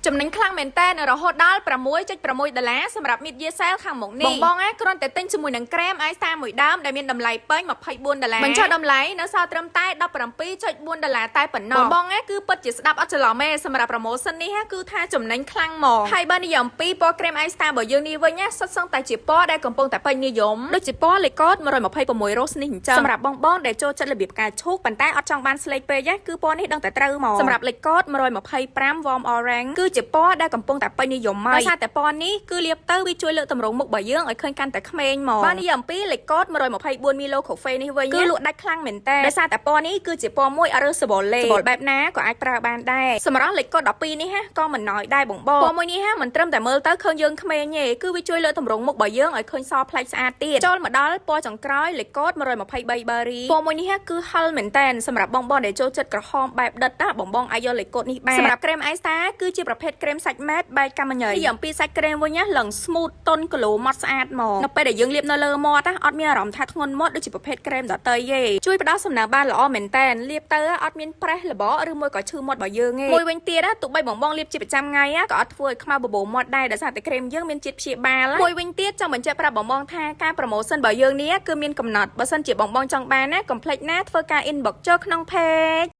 ចំណេញខ្លាំងមែនតើរហូតដល់6.6ដុល្លារសម្រាប់ mid year sale ខាងមុខនេះបងបងណាគ្រាន់តែទិញជាមួយនឹងក្រែម iStar មួយដើមដែលមានតម្លៃពេញ24ដុល្លារបញ្ចុះតម្លៃនៅសល់ត្រឹមតែ17.4ដុល្លារតែប៉ុណ្ណោះបងបងណាគឺពិតជាស្ដាប់អត់ច្រឡំទេសម្រាប់ promotion នេះគឺថាចំណេញខ្លាំងហ្មងហើយបើនិយាយអំពីពណ៌ក្រែម iStar របស់យើងនេះវិញណាសុទ្ធសឹងតែជាពណ៌ដែលកំពុងតែពេញនិយមដូចជាពណ៌លេខកូដ126 rose នេះអញ្ចឹងសម្រាប់បងបងដែលចូលចិត្តរបៀបផ្កាឈូកប៉ុន្តែអត់ចង់បានស្លេកពេកណាគឺពណ៌នេះដឹងតែត្រូវហ្មងសម្រាប់លេខកូដ125 warm orange គឺជាពណ៌ដែលកំពុងតែពេញនិយមហើយដោយសារតែពណ៌នេះគឺលាបទៅវាជួយលើកទម្រង់មុខរបស់យើងឲ្យឃើញកាន់តែក្មេងហ្មងបើនិយាយអំពីលេខកូដ124 Milo Cafe នេះវិញគឺលក់ដាច់ខ្លាំងមែនតើដោយសារតែពណ៌នេះគឺជាពណ៌មួយអត់រើសសម្បុរលេសម្បុរបែបណាក៏អាចប្រើបានដែរសម្រាប់លេខកូដ12នេះហាក៏មិនណយដែរបងបងពណ៌មួយនេះហាមិនត្រឹមតែមើលទៅឃើញយើងក្មេងទេគឺវាជួយលើកទម្រង់មុខរបស់យើងឲ្យឃើញសប្លែកស្អាតទៀតចូលមកដល់ពណ៌ចុងក្រោយលេខកូដ123 Berry ពណ៌មួយនេះហាគឺហឹលមែនតែនសម្រាប់បងបងដែលចូលចិត្តក្រហមបែបដិតណាបងបងអាចយកលេខកូដនេះបានសម្រាប់ក្រែម iStar គឺជាប្រភេទក្រែមសាច់ matte បែកកាំញីនិយាយអំពីសាច់ក្រែមវិញណាឡើង smooth តុនគីឡូម៉ត់ស្អាតហ្មងនៅពេលដែលយើងលាបនៅលើមាត់ណាអត់មានអារម្មណ៍ថាធ្ងន់មាត់ដូចជាប្រភេទក្រែមដទៃទេជួយផ្ដល់សំណើមបានល្អមែនតែនលាបទៅអត់មានប្រេះរបកឬមួយក៏ឈឺមាត់របស់យើងទេមួយវិញទៀតណាទោះបីបងបងលាបជាប្រចាំថ្ងៃក៏អត់ធ្វើឲ្យខ្មៅបបោមាត់ដែរដោយសារតែក្រែមយើងមានជាតិព្យាបាលមួយវិញទៀតចង់បញ្ជាក់ប្រាប់បងបងថាការ promotion របស់យើងនេះគឺមានកំណត់បើសិនជាបងបងចង់បានណាកុំភ្លេចណាធ្វើការ inbox ចូលក្នុង page។